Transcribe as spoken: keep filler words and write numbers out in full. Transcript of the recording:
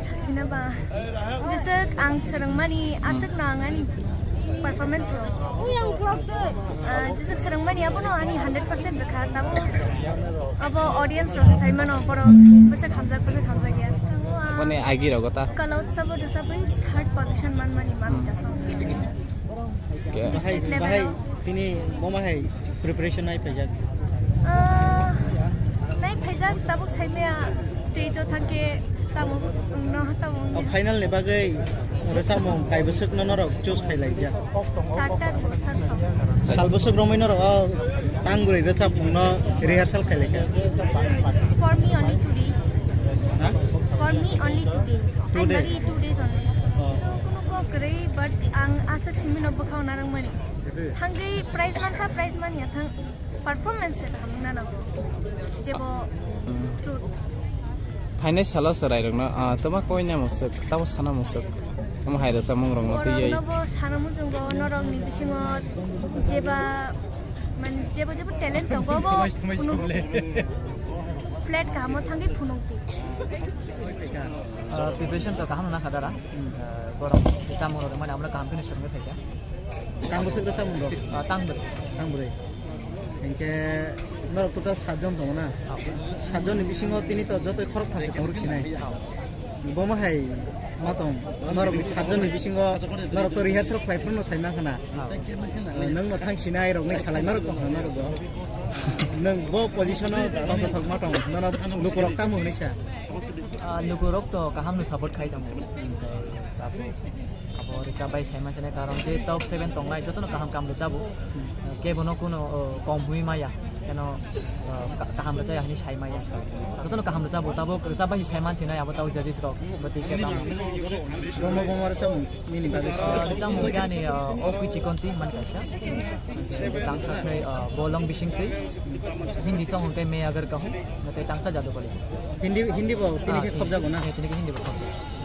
Sasina ba, jeswk ang swrwngmani aswkno ang ani performance rok. Ah, jeswk swrwngmani abono ani hundred percent rwkha, tabuk abo audience rok sai mano borok bwswk hamjak bwswk hamjak ya. Tamo ang Boni agi rogo ta? Kala Utsav o rwchapwi third position manmani mami ta song. Okay. Bahai, State level bahai o. Tini bo mahai preparation nai paijak? Ah, nai phaijak, tabuk saimaya stage o thangkhe tamo wngno tamo O wngya. Final ni bagwi rwchapmung kai bwswk no norok choose khai laijak? Charta bo sir song. Sal bwswk romwi norok o tang bwrwi rwchapmung no rehearsal khai laikha? For me only two days. Ha? For me only two days. Two days. Two days only. Oh. So, kuno kok kwrwi, but ang aswk simi no bwkhao narwkmani. Thangwi prize mankha, prize manya thang performance se kaham wngna nango. Jebo Hmm. Truth. Phainai salo chwrairokno, ah, twma koina musuk, tamo sana musuk, tamo hai rwchapmung rokno twiwi. Borokno bo sana muchungo, norokni bisingo jeba, mane, jebo jebo talent tongo, bo kunu flat kahamo thangwi phunukdi. Ah, preparation to kaham wngna kha dara. Ah, borok chamung rok mane amno kaham khe swrwngwi phaikha. Tang bwswk rwchapmung rok? Ah, tang bwrwi. Tang bwrwi. Hinkhe norok total satjon tongo na? Ah. Satjonni bisingo tini to jotoi khorok thangsa tongrok sinai. Ah. Bomo hai ma tong? Norokni satjonni bisingo norok to rehearsal khlai phano sai mankha na? Ah. Ah, nwng no thang sinai rokni salai norok tong norok bo. Nwng bo position o tongthok ma tong? Nono lukurok tamo hwnwi sa? Ah, lukurok to kaham no support khai tongo. Hinkhe abo rwchap bai saima sene karon je top seven tongnai jotono kaham kaham rwchabo. Kebono kuno, oh, kom hwnwi maya. Keno, oh, ka-, kaham rwchaya hwnwi sai maya. Jotono kaham rwchabo, tabuk rwchap bai sai mansinai abo tabuk judges rok. Bo twi khe tamo. Bomo bomo rwchapmung nini bagwi? Ah, rwchapmung khe ani, ah, O Kui Chikonti man kaisa. Tangsa khe, ah, Bolong Bisingtwi. Hindi song hwnkhe Main Agar Kahun. Tei tangsa Jadu Kali. Hindi, Hindi bo tini khe khobjago na? Ah, tini khe Hindi bo khobjago.